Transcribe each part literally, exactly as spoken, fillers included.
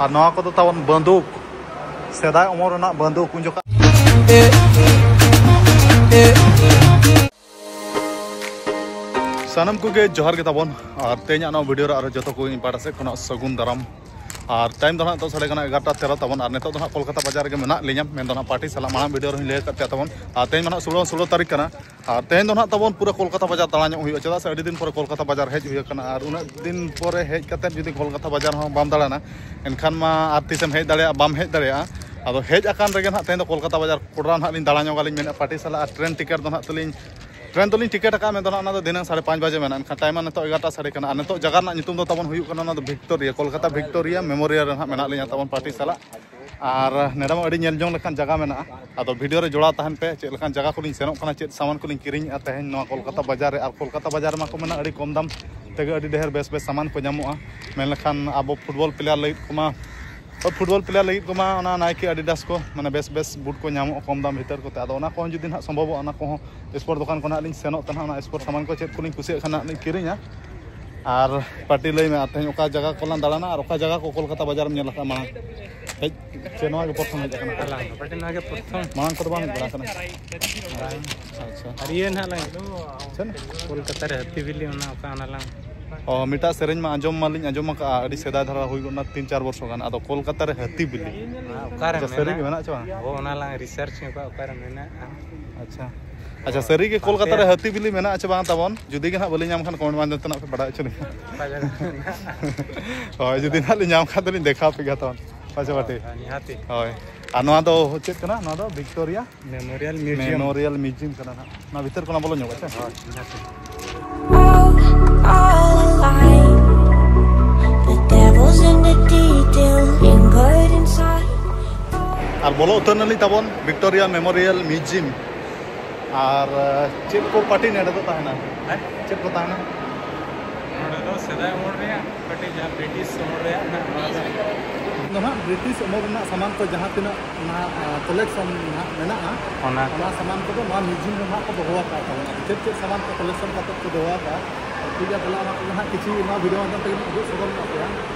ᱟᱨ ᱱᱚᱣᱟ ᱠᱚᱫᱚ ᱛᱟᱵᱚᱱ ᱵᱟᱹᱫᱩᱠ, ᱥᱮᱫᱟᱭ ᱚᱢᱚᱞ ᱨᱮᱱᱟᱜ ᱵᱟᱹᱫᱩᱠ ᱩᱱ ᱡᱚᱠᱷᱟᱜ᱾ ᱥᱟᱱᱟᱢ ᱠᱚᱜᱮ ᱡᱚᱦᱟᱨ ᱜᱮ ᱛᱟᱵᱚᱱ᱾ ᱟᱨ ᱛᱮᱦᱮᱧᱟᱜ ᱱᱚᱣᱟ ᱵᱷᱤᱰᱤᱭᱳ ᱨᱮ ᱟᱨᱚ ᱡᱚᱛᱚ ᱠᱚ ᱤᱧ ᱯᱟᱦᱴᱟ ᱥᱮᱫ ᱠᱷᱚᱱᱟᱜ ᱥᱟᱹᱜᱩᱱ ᱫᱟᱨᱟᱢ᱾ ᱟᱨ ᱴᱟᱭᱤᱢ ᱫᱚ ᱱᱟᱦᱟᱜ ᱱᱤᱛᱚᱜ ᱥᱟᱰᱮ ᱠᱟᱱᱟ ᱮᱜᱟᱨᱚᱴᱟ ᱛᱮᱨᱚ ᱛᱟᱵᱚᱱ, ᱟᱨ ᱱᱤᱛᱚᱜ ᱫᱚ ᱱᱟᱦᱟᱜ ᱠᱳᱞᱠᱟᱛᱟ ᱵᱟᱡᱟᱨ ᱨᱮᱜᱮ ᱢᱮᱱᱟᱜ ᱞᱤᱧᱟ᱾ ᱢᱮᱱᱫᱚ ᱱᱟᱦᱟᱜ ᱯᱟᱨᱴᱤ ᱥᱟᱞᱟᱜ ᱢᱟᱲᱟᱝ ᱵᱷᱤᱰᱤᱭᱳ ᱨᱮᱦᱚᱸᱧ ᱞᱟᱹᱭ ᱟᱠᱟᱫ ᱯᱮᱭᱟ ᱛᱟᱵᱚᱱ᱾ ᱟᱨ ᱛᱮᱦᱮᱧ ᱫᱚ ᱱᱟᱦᱟᱜ ᱛᱟᱵᱚᱱ ᱯᱩᱨᱟᱹ ᱠᱳᱞᱠᱟᱛᱟ ᱵᱟᱡᱟᱨ ᱫᱟᱬᱟ ᱧᱚᱜ ᱦᱩᱭᱩᱜᱼᱟ, ᱪᱮᱫᱟᱜ ᱥᱮ ᱟᱹᱰᱤ ᱫᱤᱱ ᱯᱚᱨᱮ ᱠᱳᱞᱠᱟᱛᱟ ᱵᱟᱡᱟᱨ ᱦᱮᱡ ᱦᱩᱭ ᱟᱠᱟᱱᱟ᱾ ᱟᱨ ᱩᱱᱟᱹᱜ ᱫᱤᱱ ᱯᱚᱨᱮ ᱦᱮᱡ ᱠᱟᱛᱮᱫ ᱡᱩᱫᱤ ᱠᱳᱞᱠᱟᱛᱟ ᱵᱟᱡᱟᱨ ᱦᱚᱸ ᱵᱟᱢ ᱫᱟᱬᱟᱱᱟ, ᱮᱱᱠᱷᱟᱱ ᱢᱟ ᱟᱨ ᱛᱤᱥᱮᱢ ᱦᱮᱡ ᱫᱟᱲᱮᱭᱟᱜᱼᱟ, ᱵᱟᱢ ᱦᱮᱡ ᱫᱟᱲᱮᱭᱟᱜᱼᱟ᱾ ᱟᱫᱚ ᱦᱮᱡ ᱟᱠᱟᱱ ᱨᱮᱜᱮ ᱱᱟᱦᱟᱜ ᱛᱮᱦᱮᱧ ᱫᱚ ᱠᱳᱞᱠᱟᱛᱟ ᱵᱟᱡᱟᱨ ᱠᱚᱰᱨᱟ ᱱᱟᱦᱟᱜ ᱞᱤᱧ ᱫᱟᱬᱟ ᱧᱚᱜᱟ ᱞᱤᱧ ᱢᱮᱱᱮᱫᱼᱟ ᱯᱟᱨᱴᱤ ᱥᱟᱞᱟᱜ᱾ ᱟᱨ ᱴᱨᱮᱱ ᱴᱤᱠᱤᱴ ᱫᱚ ᱱᱟᱦᱟᱜ ᱛᱟᱹᱞᱤᱧ, ᱴᱨᱮᱱ ᱫᱚᱞᱤᱧ ᱴᱤᱠᱤᱴ ᱟᱠᱟᱫᱼᱟ, ᱢᱮᱱᱫᱚ ᱱᱟᱦᱟᱜ ᱚᱱᱟ ᱫᱚ ᱫᱷᱤᱱᱟᱹᱝ ᱥᱟᱲᱮ ᱯᱟᱸᱪ ᱵᱟᱡᱮ ᱢᱮᱱᱟᱜᱼᱟ᱾ ᱮᱱᱠᱷᱟᱱ ᱴᱟᱭᱤᱢ ᱢᱟ ᱱᱤᱛᱚᱜ ᱮᱜᱟᱨᱚᱴᱟ ᱥᱟᱰᱮ ᱠᱟᱱᱟ᱾ ᱟᱨ ᱱᱤᱛᱚᱜ ᱡᱟᱭᱜᱟ ᱨᱮᱱᱟᱜ ᱧᱩᱛᱩᱢ ᱫᱚ ᱛᱟᱵᱚᱱ ᱦᱩᱭᱩᱜ ᱠᱟᱱᱟ ᱚᱱᱟ ᱫᱚ ᱵᱷᱤᱠᱴᱳᱨᱤᱭᱟ, ᱠᱳᱞᱠᱟᱛᱟ ᱵᱷᱤᱠᱴᱳᱨᱤᱭᱟ ᱢᱮᱢᱳᱨᱤᱭᱟᱞ ᱨᱮ ᱱᱟᱦᱟᱜ ᱢᱮᱱᱟᱜ ᱞᱤᱧᱟ ᱛᱟᱵᱚᱱ ᱯᱟᱨᱴᱤ ᱥᱟᱞᱟᱜ᱾ ᱟᱨ ᱱᱚᱰᱮ ᱢᱟ ᱟᱹᱰᱤ ᱧᱮᱞ ᱡᱚᱝ ᱞᱮᱠᱟᱱ ᱡᱟᱭᱜᱟ ᱢᱮᱱᱟᱜᱼᱟ᱾ ᱟᱫᱚ ᱵᱷᱤᱰᱤᱭᱳ ᱨᱮ ᱡᱚᱲᱟᱣ ᱛᱟᱦᱮᱱ ᱯᱮ, ᱪᱮᱫ ᱞᱮᱠᱟᱱ ᱡᱟᱭᱜᱟ ᱠᱚᱞᱤᱧ ᱥᱮᱱᱚᱜ ᱠᱟᱱᱟ, ᱪᱮᱫ ᱥᱟᱢᱟᱱ ᱠᱚᱞᱤᱧ ᱠᱤᱨᱤᱧᱮᱫᱼᱟ ᱛᱮᱦᱮᱧ ᱱᱚᱣᱟ ᱠᱳᱞᱠᱟᱛᱟ ᱵᱟᱡᱟᱨ ᱨᱮ᱾ ᱟᱨ ᱠᱳᱞᱠᱟᱛᱟ ᱵᱟᱡᱟᱨ ᱨᱮᱢᱟ ᱠᱚ ᱢᱮᱱᱟ ᱟᱹᱰᱤ ᱠᱚᱢ ᱫᱟᱢ ᱛᱮᱜᱮ ᱟᱹᱰᱤ ᱰᱷᱮᱨ ᱵᱮᱥ ᱵᱮᱥ ᱥᱟᱢᱟᱱ ᱠᱚ ᱧᱟᱢᱚᱜᱼᱟ᱾ ᱢᱮᱱ ᱞᱮᱠᱷᱟᱱ ᱟᱵᱚ ᱯᱷᱩᱴᱵᱚᱞ ᱯᱞᱮᱭᱟᱨ ᱞᱟᱹᱜᱤᱫ ᱠᱚᱢᱟ, ᱯᱷᱩᱴᱵᱚᱞ ᱯᱞᱮᱭᱟᱨ ᱞᱟᱹᱜᱤᱫ ᱠᱚᱢᱟ ᱚᱱᱟ ᱱᱟᱭᱠᱤ ᱟᱰᱤᱰᱟᱥ ᱠᱚ, ᱢᱟᱱᱮ ᱵᱮᱥ ᱵᱮᱥ ᱵᱩᱴ ᱠᱚ ᱧᱟᱢᱚᱜᱼᱟ ᱠᱚᱢ ᱫᱟᱢ ᱵᱷᱤᱛᱟᱹᱨ ᱠᱚᱛᱮ᱾ ᱟᱫᱚ ᱚᱱᱟ ᱠᱚᱦᱚᱸ ᱡᱩᱫᱤ ᱱᱟᱦᱟᱜ ᱥᱚᱢᱵᱷᱚᱵᱚᱜᱼᱟ, ᱚᱱᱟ ᱠᱚᱦᱚᱸ ᱥᱯᱳᱨᱴ ᱫᱚᱠᱟᱱ ᱠᱚ ᱱᱟᱦᱟᱜ ᱞᱤᱧ ᱥᱮᱱᱚᱜ ᱛᱮ ᱱᱟᱦᱟᱜ ᱚᱱᱟ ᱥᱯᱳᱨᱴ ᱥᱟᱢᱟᱱ ᱠᱚ ᱪᱮᱫ ᱠᱚᱞᱤᱧ ᱠᱩᱥᱤᱭᱟᱜ ᱠᱷᱟᱱ ᱱᱟᱦᱟᱜ ᱞᱤᱧ ᱠᱤᱨᱤᱧᱟ᱾ ᱟᱨ ᱯᱟᱨᱴᱤ ᱞᱟᱹᱭ ᱢᱮ, ᱟᱨ ᱛᱮᱦᱮᱧ ᱚᱠᱟ ᱡᱟᱭᱜᱟ ᱠᱚᱞᱟᱝ ᱫᱟᱬᱟᱱᱟ ᱟᱨ ᱚᱠᱟ ᱡᱟᱭᱜᱟ ᱠᱚ ᱠᱳᱞᱠᱟᱛᱟ ᱵᱟᱡᱟᱨᱮᱢ ᱧᱮᱞ ᱟᱠᱟᱫᱼᱟ ᱢᱟᱲᱟᱝ? ᱦᱮᱡ ᱪᱮ ᱱᱚᱣᱟ ᱜᱮ ᱯᱨᱚᱛᱷᱚᱢ ᱦᱮᱡ ᱟᱠᱟᱱᱟ? ᱟᱞᱟᱝ ᱫᱚ ᱯᱟᱪᱮ ᱱᱚᱣᱟ ᱜᱮ ᱯᱨᱚᱛᱷᱚᱢ᱾ ᱢᱟᱲᱟᱝ ᱠᱚᱫᱚ ᱵᱟᱝ ᱦᱮᱡ ᱵᱟᱲᱟ ᱟᱠᱟᱱᱟ? ᱵᱟᱝ᱾ ᱟᱪᱪᱷᱟ᱾ ᱟᱨ ᱤᱭᱟᱹ ᱱᱟᱦᱟᱜ ᱞᱟᱝ ᱪᱮᱫ? ᱠᱳᱞᱠᱟᱛᱟ ᱨᱮ ᱦᱟᱹᱛᱤ ᱵᱤᱞᱤ ᱚᱱᱟ ᱚᱠᱟ ᱚᱱᱟ ᱞᱟᱝ ᱚ, ᱢᱤᱫᱴᱟᱜ ᱥᱮᱨᱮᱧ ᱢᱟ ᱟᱸᱡᱚᱢ ᱢᱟᱞᱤᱧ ᱟᱸᱡᱚᱢ ᱟᱠᱟᱫᱼᱟ, ᱟᱹᱰᱤ ᱥᱮᱫᱟᱭ ᱫᱷᱟᱨᱟ ᱦᱩᱭ ᱜᱚᱫ ᱱᱟ, ᱛᱤᱱ ᱪᱟᱨ ᱵᱚᱨᱥᱚ ᱜᱟᱱ᱾ ᱟᱫᱚ ᱠᱳᱞᱠᱟᱛᱟ ᱨᱮ ᱦᱟᱹᱛᱤ ᱵᱤᱞᱤ᱾ ᱚᱠᱟᱨᱮ ᱟᱪᱪᱷᱟ, ᱥᱟᱹᱨᱤ ᱜᱮ ᱢᱮᱱᱟᱜᱼᱟ? ᱢᱮᱱᱟᱜ ᱪᱮ ᱵᱟᱝ? ᱦᱳ, ᱚᱱᱟ ᱞᱟᱝ ᱨᱤᱥᱟᱨᱪ ᱧᱚᱜᱟ, ᱚᱠᱟᱨᱮ ᱢᱮᱱᱟᱜᱼᱟ᱾ ᱟᱪᱪᱷᱟ᱾ ᱟᱪᱪᱷᱟ, ᱥᱟᱹᱨᱤ ᱜᱮ ᱠᱳᱞᱠᱟᱛᱟ ᱨᱮ ᱦᱟᱹᱛᱤ ᱵᱤᱞᱤ ᱢᱮᱱᱟᱜᱼᱟ ᱪᱮ ᱵᱟᱝ ᱛᱟᱵᱚᱱ? ᱡᱩᱫᱤ ᱜᱮ ᱱᱟᱦᱟᱜ ᱵᱟᱹᱞᱤᱧ ᱧᱟᱢ ᱠᱷᱟᱱ ᱠᱚᱢᱮᱱᱴ ᱢᱟᱫᱽᱫᱷᱚᱢ ᱛᱮ ᱱᱟᱦᱟᱜ ᱯᱮ ᱵᱟᱰᱟᱭ ᱦᱚᱪᱚ ᱞᱤᱧᱟ᱾ ᱚᱠᱟ ᱡᱟᱭᱜᱟ ᱨᱮ ᱢᱮᱱᱟᱜᱼᱟ? ᱦᱳᱭ, ᱡᱩᱫᱤ ᱱᱟᱦᱟᱜ ᱞᱤᱧ ᱧᱟᱢ ᱠᱷᱟᱱ ᱫᱚᱞᱤᱧ ᱫᱮᱠᱷᱟᱣ ᱟᱯᱮ ᱜᱮᱭᱟ ᱛᱟᱵᱚᱱ᱾ ᱯᱟᱪᱮ ᱵᱟᱴᱤ᱾ ᱦᱳᱭ, ᱱᱤᱦᱟᱹᱛᱤ᱾ ᱦᱳᱭ᱾ ᱟᱨ ᱱᱚᱣᱟ ᱫᱚ ᱪᱮᱫ ᱠᱟᱱᱟ? ᱱᱚᱣᱟ ᱫᱚ Victoria memorial museum. Memorial museum ᱠᱟᱱᱟ ᱱᱟᱦᱟᱜ᱾ ᱱᱚᱣᱟ ᱵᱷᱤᱛᱟᱹᱨ ᱠᱷᱚᱱᱟᱜ ᱵᱚᱞᱚ ᱧᱚᱜ ᱟᱪᱪᱷᱟ᱾ ᱦᱳᱭ, ᱱᱤᱦᱟᱹᱛᱤ᱾ All, all alive. The devil's in the detail, lingering inside. ᱟᱨ ᱵᱚᱞᱚ ᱩᱛᱟᱹᱨ ᱱᱟᱞᱤᱧ ᱛᱟᱵᱚᱱ ᱵᱷᱤᱠᱴᱳᱨᱤᱭᱟ ᱢᱮᱢᱳᱨᱤᱭᱟᱞ ᱢᱤᱣᱡᱤᱭᱟᱢ᱾ ᱟᱨ, ᱪᱮᱫ ᱠᱚ ᱯᱟᱹᱴᱤ ᱱᱚᱰᱮ ᱫᱚ ᱛᱟᱦᱮᱱᱟ? ᱦᱮᱸ? ᱪᱮᱫ ᱠᱚ ᱛᱟᱦᱮᱱᱟ? ᱱᱚᱰᱮ ᱫᱚ ᱥᱮᱫᱟᱭ ᱚᱢᱚᱞ ᱨᱮᱭᱟᱜ ᱯᱟᱹᱴᱤ, ᱡᱟᱦᱟᱸ ᱵᱨᱤᱴᱤᱥ ᱚᱢᱚᱞ ᱨᱮᱭᱟᱜ ᱢᱮᱱᱟᱜᱼᱟ, ᱚᱱᱟ ᱫᱚ᱾ ᱫᱚ ᱱᱟᱦᱟᱜ ᱵᱨᱤᱴᱤᱥ ᱚᱢᱚᱞ ᱨᱮᱱᱟᱜ ᱥᱟᱢᱟᱱ ᱠᱚ ᱡᱟᱦᱟᱸ ᱛᱤᱱᱟᱹᱜ ᱱᱟᱦᱟᱜ, ᱟ, ᱠᱚᱞᱮᱠᱥᱚᱱ ᱱᱟᱦᱟᱜ ᱢᱮᱱᱟᱜᱼᱟ, ᱚᱱᱟ ᱚᱱᱟ ᱥᱟᱢᱟᱱ ᱠᱚᱫᱚ ᱱᱚᱣᱟ ᱢᱤᱣᱡᱤᱭᱟᱢ ᱨᱮ ᱱᱟᱦᱟᱜ ᱠᱚ ᱫᱚᱦᱚ ᱟᱠᱟᱫ ᱛᱟᱵᱚᱱᱟ᱾ ᱪᱮᱫ ᱪᱮᱫ ᱥᱟᱢᱟᱱ ᱠᱚ ᱠᱚᱞᱮᱠᱥᱚᱱ ᱠᱟᱛᱮ ᱠᱚ ᱫᱚᱦᱚ ᱟᱠᱟᱫᱼᱟ, ᱴᱷᱤᱠ ᱜᱮᱭᱟ, ᱛᱟᱦᱚᱞᱮ ᱚᱱᱟ ᱠᱚᱜᱮ ᱦᱟᱸᱜ ᱠᱤᱪᱷᱩ ᱱᱚᱣᱟ ᱵᱷᱤᱰᱤᱭᱳ ᱢᱟᱫᱽᱫᱷᱚᱢ ᱛᱮᱜᱮ ᱞᱤᱧ ᱩᱫᱩᱜ ᱥᱚᱫᱚᱨ ᱧᱚᱜ ᱟᱯᱮᱭᱟ᱾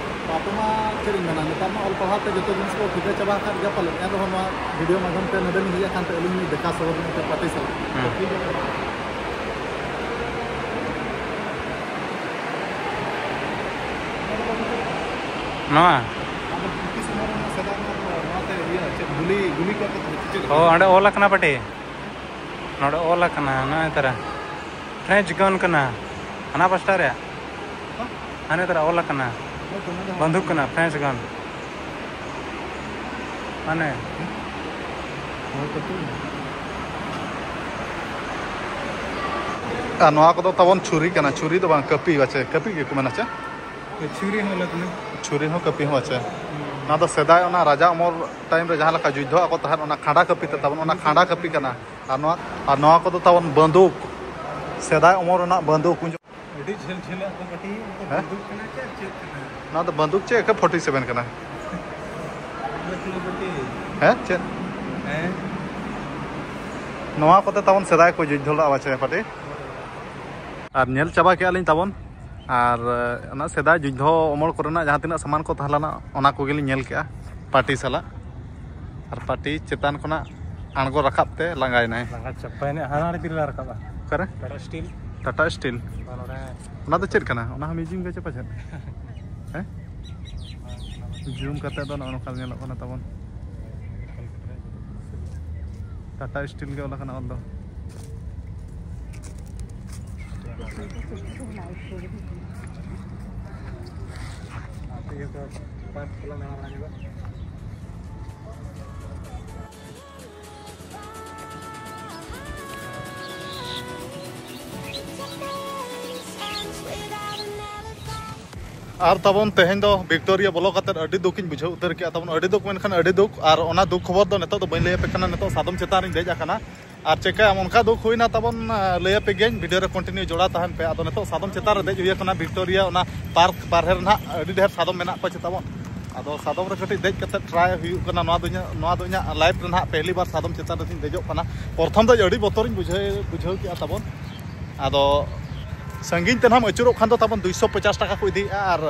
ᱛᱚ ᱟᱯᱮ ᱢᱟ ᱪᱮᱫ ᱤᱧ ᱢᱮᱱᱟ, ᱱᱮᱛᱟᱨ ᱢᱟ ᱚᱞ ᱯᱟᱲᱦᱟᱣ ᱛᱮ ᱡᱚᱛᱚ ᱡᱤᱱᱤᱥ ᱠᱚ ᱴᱷᱤᱠᱟᱹ ᱪᱟᱵᱟ ᱟᱠᱟᱫ ᱜᱮᱭᱟ ᱯᱟᱞᱮᱫ, ᱮᱱ ᱨᱮᱦᱚᱸ ᱱᱚᱣᱟ ᱵᱷᱤᱰᱤᱭᱳ ᱢᱟᱫᱽᱫᱷᱚᱢ ᱛᱮ ᱱᱚᱰᱮ ᱞᱤᱧ ᱦᱮᱡ ᱟᱠᱟᱱ ᱛᱮ ᱟᱹᱞᱤᱧ ᱞᱤᱧ ᱫᱮᱠᱷᱟ ᱥᱚᱫᱚᱨ ᱧᱚᱜ ᱟᱯᱮᱭᱟ ᱯᱟᱴᱤ ᱥᱟᱞᱟᱜ᱾ ᱦᱮᱸ᱾ ᱴᱷᱤᱠ ᱜᱮᱭᱟ᱾ ᱱᱚᱣᱟ? ᱟᱫᱚ ᱵᱨᱤᱴᱤᱥ ᱟᱢᱚᱞ ᱨᱮᱱᱟᱜ ᱥᱮᱫᱟᱭ ᱨᱮᱱᱟᱜ ᱫᱚ ᱱᱚᱣᱟ ᱛᱮ ᱤᱭᱟᱹ ᱪᱮᱫ ᱜᱩᱞᱤ, ᱜᱩᱞᱤ ᱠᱚ ᱪᱮᱫ ᱞᱮᱠᱟ? ᱚ, ᱚᱸᱰᱮ ᱚᱞ ᱟᱠᱟᱱᱟ ᱯᱟᱴᱤ᱾ ᱱᱚᱰᱮ ᱚᱞ ᱟᱠᱟᱱᱟ, ᱱᱚᱜᱼᱚᱭ ᱛᱟᱨᱟ᱾ French gun ᱠᱟᱱᱟ᱾ ᱦᱟᱱᱟ ᱯᱟᱥᱴᱟ ᱨᱮᱭᱟᱜ᱾ ᱦᱟᱱᱮ ᱛᱟᱨᱟ ᱚᱞ ᱟᱠᱟᱱᱟ᱾ ᱵᱟᱱᱫᱩᱠ ᱠᱟᱱᱟ, French gun᱾ ᱢᱟᱱᱮ᱾ ᱟᱨ ᱱᱚᱣᱟ ᱠᱚᱫᱚ ᱛᱟᱵᱚᱱ ᱪᱷᱩᱨᱤ ᱠᱟᱱᱟ, ᱪᱷᱩᱨᱤ ᱫᱚ ᱵᱟᱝ, ᱠᱟᱹᱯᱤ ᱵᱟᱪᱮ, ᱠᱟᱹᱯᱤ ᱜᱮᱠᱚ ᱢᱮᱱᱟ ᱪᱮ? ᱪᱷᱩᱨᱤ ᱦᱚᱸ ᱞᱟᱹᱠ ᱢᱮ᱾ ᱪᱷᱩᱨᱤ ᱦᱚᱸ ᱠᱟᱹᱯᱤ ᱦᱚᱸ ᱟᱪᱮ᱾ ᱱᱚᱣᱟ ᱫᱚ ᱥᱮᱫᱟᱭ ᱚᱱᱟ ᱨᱟᱡᱟ ᱚᱢᱚᱨ ᱴᱟᱭᱤᱢ ᱨᱮ ᱡᱟᱦᱟᱸ ᱞᱮᱠᱟ ᱡᱩᱫᱽᱫᱷᱚ ᱟᱠᱚ ᱛᱟᱦᱮᱸᱫ, ᱚᱱᱟ ᱠᱷᱟᱸᱰᱟ ᱠᱟᱹᱯᱤ ᱛᱮ ᱛᱟᱵᱚᱱ, ᱚᱱᱟ ᱠᱷᱟᱸᱰᱟ ᱠᱟᱹᱯᱤ ᱠᱟᱱᱟ᱾ ᱟᱨ ᱱᱚᱣᱟ, ᱟᱨ ᱱᱚᱣᱟ ᱠᱚᱫᱚ ᱛᱟᱵᱚᱱ ᱵᱟᱹᱱᱫᱩᱠ, ᱥᱮᱫᱟᱭ ᱚᱢᱚᱨ ᱨᱮᱱᱟᱜ ᱵᱟᱹᱱᱫᱩᱠ᱾ ᱟᱹᱰᱤ ᱡᱷᱟᱹᱞ ᱡᱷᱟᱹᱞᱟᱜ ᱫᱚ ᱠᱟᱹᱴᱤᱡ ᱦᱮᱸ? ᱵᱟᱹᱱᱫᱩᱠ ᱠᱟᱱᱟ ᱪᱮ ᱪᱮᱫ ᱠᱟᱱᱟ? ᱱᱚᱣᱟ ᱫᱚ ᱵᱟᱹᱱᱫᱩᱠ ᱪᱮ ᱮᱠᱮ ᱯᱷᱚᱨᱴᱤ ᱥᱮᱵᱷᱮᱱ ᱠᱟᱱᱟ? ᱵᱟᱹᱱᱫᱩᱠ ᱠᱟᱹᱴᱤᱡ᱾ ᱦᱮᱸ, ᱪᱮᱫ? ᱦᱮᱸ᱾ ᱱᱚᱣᱟ ᱠᱚᱛᱮ ᱛᱟᱵᱚᱱ ᱥᱮᱫᱟᱭ ᱠᱚ ᱡᱩᱫᱽᱫᱷᱚ ᱞᱮᱫᱼᱟ ᱵᱟᱪᱮ ᱯᱟᱴᱤ᱾ ᱟᱨ ᱧᱮᱞ ᱪᱟᱵᱟ ᱠᱮᱜᱼᱟ ᱞᱤᱧ ᱛᱟᱵᱚᱱ᱾ ᱟᱨ, ᱮ, ᱚᱱᱟ ᱥᱮᱫᱟᱭ ᱡᱩᱫᱽᱫᱷᱚ ᱚᱢᱚᱞ ᱠᱚᱨᱮᱱᱟᱜ ᱡᱟᱦᱟᱸ ᱛᱤᱱᱟᱹᱜ ᱥᱟᱢᱟᱱ ᱠᱚ ᱛᱟᱦᱮᱸ ᱞᱮᱱᱟ, ᱚᱱᱟ ᱠᱚᱜᱮ ᱞᱤᱧ ᱧᱮᱞ ᱠᱮᱜᱼᱟ ᱯᱟᱴᱤ ᱥᱟᱞᱟᱜ᱾ ᱟᱨ ᱯᱟᱴᱤ ᱪᱮᱛᱟᱱ ᱠᱷᱚᱱᱟᱜ ᱟᱬᱜᱚ ᱨᱟᱠᱟᱵ ᱛᱮ ᱞᱟᱸᱜᱟᱭᱮᱱᱟᱭ᱾ ᱞᱟᱸᱜᱟ ᱪᱟᱵᱟᱭᱮᱱᱟᱭ, ᱦᱟᱱᱟ ᱟᱲᱮ ᱛᱤᱨᱮ ᱞᱮ ᱨᱟᱠᱟᱵᱼᱟ? ᱚᱠᱟᱨᱮ? ᱴᱟᱴᱟ ᱥᱴᱤᱞ᱾ ᱴᱟᱴᱟ ᱥᱴᱤᱞ᱾ ᱟᱨ ᱱᱚᱰᱮ ᱚᱱᱟ ᱫᱚ ᱪᱮᱫ ᱠᱟᱱᱟ? ᱚᱱᱟ ᱦᱚᱸ ᱢᱤᱭᱩᱡᱤᱭᱟᱢ ᱜᱮ ᱪᱮ ᱯᱟᱪᱮᱫ? ᱦᱮᱸ? ᱡᱩᱢ ᱠᱟᱛᱮ ᱫᱚ ᱱᱚᱜᱼᱚ ᱱᱚᱝᱠᱟ ᱧᱮᱞᱚᱜ ᱠᱟᱱᱟ ᱛᱟᱵᱚᱱ᱾ ᱴᱟᱴᱟ ᱥᱴᱤᱞ ᱜᱮ ᱚᱞ ᱟᱠᱟᱱᱟ ᱚᱞ ᱫᱚ᱾ ᱟᱨ ᱛᱟᱵᱚᱱ ᱛᱮᱦᱮᱧ ᱫᱚ ᱵᱷᱤᱠᱴᱳᱨᱤᱭᱟ ᱵᱚᱞᱚ ᱠᱟᱛᱮᱫ ᱟᱹᱰᱤ ᱫᱩᱠ ᱤᱧ ᱵᱩᱡᱷᱟᱹᱣ ᱩᱛᱟᱹᱨ ᱠᱮᱜᱼᱟ ᱛᱟᱵᱚᱱ, ᱟᱹᱰᱤ ᱫᱩᱠ ᱢᱮᱱᱠᱷᱟᱱ ᱟᱹᱰᱤ ᱫᱩᱠ᱾ ᱟᱨ ᱚᱱᱟ ᱫᱩᱠ ᱠᱷᱚᱵᱚᱨ ᱫᱚ ᱱᱤᱛᱚᱜ ᱫᱚ ᱵᱟᱹᱧ ᱞᱟᱹᱭ ᱟᱯᱮ ᱠᱟᱱᱟ, ᱱᱤᱛᱚᱜ ᱥᱟᱫᱚᱢ ᱪᱮᱛᱟᱱ ᱨᱤᱧ ᱫᱮᱡ ᱟᱠᱟᱱᱟ᱾ ᱟᱨ ᱪᱮᱠᱟᱭᱟᱢ, ᱚᱱᱠᱟ ᱫᱩᱠ ᱦᱩᱭᱱᱟ ᱛᱟᱵᱚᱱ, ᱞᱟᱹᱭ ᱟᱯᱮ ᱜᱤᱭᱟᱹᱧ, ᱵᱷᱤᱰᱤᱭᱳ ᱨᱮ ᱠᱚᱱᱴᱤᱱᱤᱭᱩ ᱡᱚᱲᱟᱣ ᱛᱟᱦᱮᱱ ᱯᱮ᱾ ᱟᱫᱚ ᱱᱤᱛᱚᱜ ᱥᱟᱫᱚᱢ ᱪᱮᱛᱟᱱ ᱨᱮ ᱫᱮᱡ ᱦᱩᱭ ᱟᱠᱟᱱᱟ ᱵᱷᱤᱠᱴᱳᱨᱤᱭᱟ, ᱚᱱᱟ ᱯᱟᱨᱠ ᱵᱟᱨᱦᱮ ᱨᱮ ᱱᱟᱦᱟᱜ ᱟᱹᱰᱤ ᱰᱷᱮᱨ ᱥᱟᱫᱚᱢ ᱢᱮᱱᱟᱜ ᱠᱚᱣᱟ ᱪᱮ ᱛᱟᱵᱚᱱ᱾ ᱟᱫᱚ ᱥᱟᱫᱚᱢ ᱨᱮ ᱠᱟᱹᱴᱤᱡ ᱫᱮᱡ ᱠᱟᱛᱮ ᱴᱨᱟᱭ ᱦᱩᱭᱩᱜ ᱠᱟᱱᱟ᱾ ᱱᱚᱣᱟ ᱫᱚ ᱤᱧᱟᱹᱜ, ᱱᱚᱣᱟ ᱫᱚ ᱤᱧᱟᱹᱜ ᱞᱟᱭᱤᱯᱷ ᱨᱮ ᱱᱟᱦᱟᱜ ᱯᱮᱦᱞᱤ ᱵᱟᱨ ᱥᱟᱫᱚᱢ ᱪᱮᱛᱟᱱ ᱨᱮ ᱫᱮᱡᱚᱜ ᱠᱟᱱᱟ᱾ ᱯᱨᱚᱛᱷᱚᱢ ᱫᱚ ᱟᱹᱰᱤ ᱵᱚᱛᱚᱨᱤᱧ ᱵᱩᱡᱷᱟᱹᱣ, ᱵᱩᱡᱷᱟᱹᱣ ᱠᱮᱜᱼᱟ ᱛᱟᱵᱚᱱ᱾ ᱟᱫᱚ ᱥᱟᱺᱜᱤᱧ ᱛᱮ ᱱᱟᱦᱟᱜ ᱮᱢ ᱟᱹᱪᱩᱨᱚᱜ ᱠᱷᱟᱱ ᱫᱚ ᱛᱟᱵᱚᱱ ᱫᱩᱭᱥᱚ ᱯᱚᱪᱟᱥ ᱴᱟᱠᱟ ᱠᱚ ᱤᱫᱤᱭᱮᱫᱼᱟ, ᱟᱨ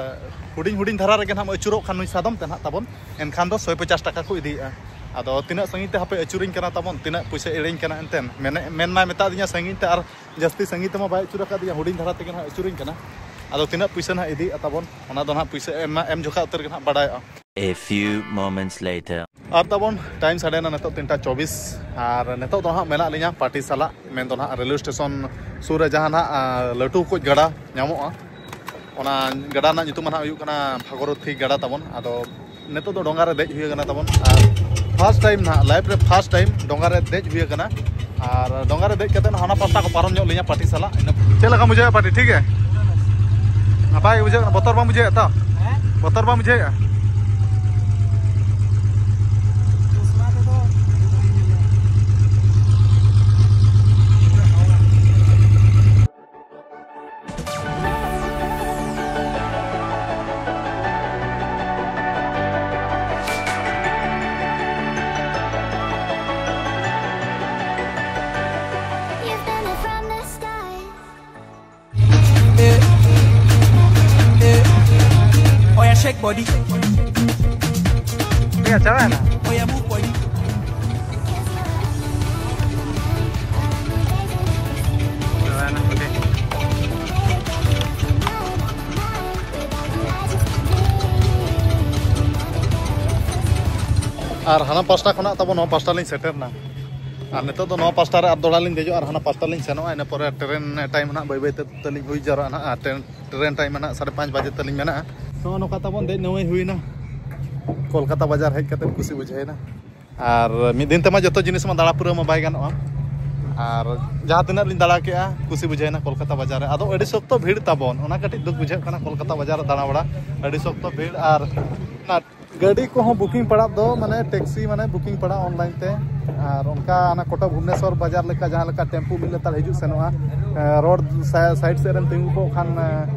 ᱦᱩᱰᱤᱧ ᱦᱩᱰᱤᱧ ᱫᱷᱟᱨᱟ ᱨᱮᱜᱮ ᱱᱟᱦᱟᱜ ᱮᱢ ᱟᱹᱪᱩᱨᱚᱜ ᱠᱷᱟᱱ ᱱᱩᱭ ᱥᱟᱫᱚᱢ ᱛᱮ ᱱᱟᱦᱟᱜ ᱛᱟᱵᱚᱱ, ᱮᱱᱠᱷᱟᱱ ᱫᱚ ᱥᱚᱭ ᱯᱚᱪᱟᱥ ᱴᱟᱠᱟ ᱠᱚ ᱤᱫᱤᱭᱮᱫᱼᱟ᱾ ᱟᱫᱚ ᱛᱤᱱᱟᱹᱜ ᱥᱟᱺᱜᱤᱧ ᱛᱮ ᱦᱟᱯᱮ ᱟᱹᱪᱩᱨᱤᱧ ᱠᱟᱱᱟ ᱛᱟᱵᱚᱱ, ᱛᱤᱱᱟᱹᱜ ᱯᱩᱭᱥᱟᱹ ᱮᱲᱮᱧ ᱠᱟᱱᱟ ᱮᱱᱛᱮᱱ, ᱢᱮᱱ ᱢᱮᱱ ᱢᱟᱭ ᱢᱮᱛᱟ ᱫᱤᱧᱟ ᱥᱟᱺᱜᱤᱧ ᱛᱮ, ᱟᱨ ᱡᱟᱹᱥᱛᱤ ᱥᱟᱺᱜᱤᱧ ᱛᱮᱢᱟ ᱵᱟᱭ ᱟᱹᱪᱩᱨ ᱟᱠᱟᱫᱤᱧᱟ, ᱦᱩᱰᱤᱧ ᱫᱷᱟᱨᱟ ᱛᱮᱜᱮ ᱱᱟᱦᱟᱜ ᱟᱹᱪᱩᱨᱤᱧ ᱠᱟᱱᱟ᱾ ᱟᱫᱚ ᱛᱤᱱᱟᱹᱜ ᱯᱩᱭᱥᱟᱹ ᱱᱟᱦᱟᱜ ᱤᱫᱤᱭᱮᱫᱼᱟ ᱛᱟᱵᱚᱱ, ᱚᱱᱟ ᱫᱚ ᱱᱟᱦᱟᱜ ᱯᱩᱭᱥᱟᱹ ᱮᱢ ᱢᱟ ᱮᱢ ᱡᱚᱠᱷᱟ ᱩᱛᱟᱹᱨ ᱜᱮ ᱱᱟᱦᱟᱜ ᱵᱟᱰᱟᱭᱚᱜᱼᱟ᱾ A few moments later. ᱟᱨ ᱛᱟᱵᱚᱱ ᱴᱟᱭᱤᱢ ᱥᱟᱰᱮᱭᱮᱱᱟ ᱱᱤᱛᱚᱜ ᱛᱤᱱᱴᱟ ᱪᱚᱵᱵᱤᱥ, ᱟᱨ ᱱᱤᱛᱚᱜ ᱫᱚ ᱦᱟᱸᱜ ᱢᱮᱱᱟᱜ ᱞᱤᱧᱟ ᱯᱟᱴᱤᱥᱟᱞᱟ, ᱢᱮᱱᱫᱚ ᱱᱟᱦᱟᱜ ᱨᱮᱞᱣᱮ ᱥᱴᱮᱥᱚᱱ ᱥᱩᱨ ᱨᱮ ᱡᱟᱦᱟᱸ ᱱᱟᱦᱟᱜ, ᱟᱸ, ᱞᱟᱹᱴᱩ ᱠᱚᱡ ᱜᱟᱰᱟ ᱧᱟᱢᱚᱜᱼᱟ᱾ ᱚᱱᱟ ᱜᱟᱰᱟ ᱨᱮᱱᱟᱜ ᱧᱩᱛᱩᱢ ᱱᱟᱦᱟᱜ ᱦᱩᱭᱩᱜ ᱠᱟᱱᱟ ᱵᱷᱟᱜᱚᱨᱚᱛᱷᱤ ᱜᱟᱰᱟ ᱛᱟᱵᱚᱱ᱾ ᱟᱫᱚ ᱱᱤᱛᱚᱜ ᱫᱚ ᱰᱚᱸᱜᱟ ᱨᱮ ᱫᱮᱡ ᱦᱩᱭ ᱟᱠᱟᱱᱟ ᱛᱟᱵᱚᱱ, ᱟᱨ ᱯᱷᱟᱥᱴ ᱴᱟᱭᱤᱢ ᱱᱟᱦᱟᱜ ᱞᱟᱭᱤᱯᱷ ᱨᱮ ᱯᱷᱟᱥᱴ ᱴᱟᱭᱤᱢ ᱰᱚᱸᱜᱟ ᱨᱮ ᱫᱮᱡ ᱦᱩᱭ ᱟᱠᱟᱱᱟ᱾ ᱟᱨ ᱰᱚᱸᱜᱟ ᱨᱮ ᱫᱮᱡ ᱠᱟᱛᱮ ᱦᱟᱱᱟ ᱯᱟᱥᱴᱟ ᱠᱚ ᱯᱟᱨᱚᱢ ᱧᱚᱜ ᱞᱤᱧᱟ ᱯᱟᱴᱤᱥᱟᱞᱟ᱾ ᱤᱱᱟᱹ ᱪᱮᱫ ᱞᱮᱠᱟ ᱵᱩᱡᱷᱟᱹᱜᱼᱟ ᱯᱟᱴᱤ? ᱴᱷᱤᱠ ᱜᱮ? ᱱᱟᱯᱟᱭ ᱜᱮ ᱵᱩᱡᱷᱟᱹᱜ ᱠᱟᱱᱟ? ᱵᱚᱛᱚᱨ ᱵᱟᱢ ᱵᱩᱡᱷᱟᱹᱣᱮᱫᱼᱟ ᱛᱚ? ᱵᱚᱛᱚᱨ ᱵᱟᱢ ᱵᱩᱡᱷᱟᱹᱣᱮᱫᱼᱟ? Oya, shake body. ᱴᱷᱤᱠ ᱜᱮᱭᱟ, ᱪᱟᱵᱟᱭᱮᱱᱟ? Oya, move body. ᱪᱟᱵᱟᱭᱮᱱᱟ, ᱳᱠᱮ᱾ ᱟᱨ ᱦᱟᱱᱟ ᱯᱟᱥᱴᱟ ᱠᱷᱚᱱᱟᱜ ᱛᱟᱵᱚ ᱱᱚᱣᱟ ᱯᱟᱥᱴᱟ ᱞᱤᱧ ᱥᱮᱴᱮᱨ ᱮᱱᱟ᱾ ᱟᱨ ᱱᱤᱛᱚᱜ ᱫᱚ ᱱᱚᱣᱟ ᱯᱟᱥᱴᱟ ᱨᱮ ᱟᱨ ᱫᱚᱦᱲᱟ ᱞᱤᱧ ᱫᱮᱡᱚᱜᱼᱟ ᱟᱨ ᱦᱟᱱᱟ ᱯᱟᱥᱴᱟ ᱞᱤᱧ ᱥᱮᱱᱚᱜᱼᱟ᱾ ᱤᱱᱟᱹ ᱯᱚᱨᱮ ᱴᱨᱮᱱ ᱴᱟᱭᱤᱢ ᱱᱟᱦᱟᱜ ᱵᱟᱹᱭ ᱵᱟᱹᱭ ᱛᱮ ᱛᱟᱹᱞᱤᱧ ᱦᱩᱭ ᱡᱟᱣᱨᱟᱜᱼᱟ ᱱᱟᱦᱟᱜ᱾ ᱟᱨ ᱴᱨᱮᱱ, ᱴᱨᱮᱱ ᱴᱟᱭᱤᱢ ᱱᱟᱦᱟᱜ ᱥᱟᱲᱮ ᱯᱟᱸᱪ ᱵᱟᱡᱮ ᱛᱟᱹᱞᱤᱧ ᱢᱮᱱᱟᱜᱼᱟ᱾ ᱱᱚᱜᱼᱚ ᱱᱚᱝᱠᱟ ᱛᱟᱵᱚᱱ ᱫᱮᱡ ᱱᱟᱹᱣᱟᱹᱭ ᱦᱩᱭᱱᱟ᱾ ᱠᱳᱞᱠᱟᱛᱟ ᱵᱟᱡᱟᱨ ᱦᱮᱡ ᱠᱟᱛᱮ ᱠᱩᱥᱤ ᱵᱩᱡᱷᱟᱹᱣᱮᱱᱟ᱾ ᱟᱨ ᱢᱤᱫ ᱫᱤᱱ ᱛᱮᱢᱟ ᱡᱚᱛᱚ ᱡᱤᱱᱤᱥ ᱢᱟ ᱫᱟᱬᱟ ᱯᱩᱨᱟᱹᱣ ᱢᱟ ᱵᱟᱭ ᱜᱟᱱᱚᱜᱼᱟ᱾ ᱟᱨ ᱡᱟᱦᱟᱸ ᱛᱤᱱᱟᱹᱜ ᱞᱤᱧ ᱫᱟᱬᱟ ᱠᱮᱜᱼᱟ, ᱠᱩᱥᱤ ᱵᱩᱡᱷᱟᱹᱣᱮᱱᱟ ᱠᱳᱞᱠᱟᱛᱟ ᱵᱟᱡᱟᱨ ᱨᱮ᱾ ᱟᱫᱚ ᱟᱹᱰᱤ ᱥᱚᱠᱛᱚ ᱵᱷᱤᱲ ᱛᱟᱵᱚᱱ, ᱚᱱᱟ ᱠᱟᱹᱴᱤᱡ ᱫᱩᱠ ᱵᱩᱡᱷᱟᱹᱜ ᱠᱟᱱᱟ ᱠᱳᱞᱠᱟᱛᱟ ᱵᱟᱡᱟᱨ ᱨᱮ ᱫᱟᱬᱟ ᱵᱟᱲᱟ, ᱟᱹᱰᱤ ᱥᱚᱠᱛᱚ ᱵᱷᱤᱲ᱾ ᱟᱨ ᱚᱱᱟ ᱜᱟᱹᱰᱤ ᱠᱚᱦᱚᱸ ᱵᱩᱠᱤᱝ ᱯᱟᱲᱟᱜ ᱫᱚ, ᱢᱟᱱᱮ ᱴᱮᱠᱥᱤ ᱢᱟᱱᱮ ᱵᱩᱠᱤᱝ ᱯᱟᱲᱟᱜ ᱚᱱᱞᱟᱭᱤᱱ ᱛᱮ᱾ ᱟᱨ ᱚᱱᱠᱟ ᱚᱱᱟ ᱠᱚᱴᱟ ᱵᱷᱩᱵᱽᱱᱮᱥᱚᱨ ᱵᱟᱡᱟᱨ ᱞᱮᱠᱟ ᱡᱟᱦᱟᱸ ᱞᱮᱠᱟ ᱴᱮᱢᱯᱩ ᱢᱤᱫ ᱞᱮᱛᱟᱲ ᱦᱤᱡᱩᱜ ᱥᱮᱱᱚᱜᱼᱟ, ᱮ, ᱨᱳᱰ ᱥᱟ-, ᱥᱟᱭᱤᱰ ᱥᱮᱫ ᱨᱮᱢ ᱛᱤᱸᱜᱩ ᱠᱚᱜ ᱠᱷᱟᱱ, ᱮ,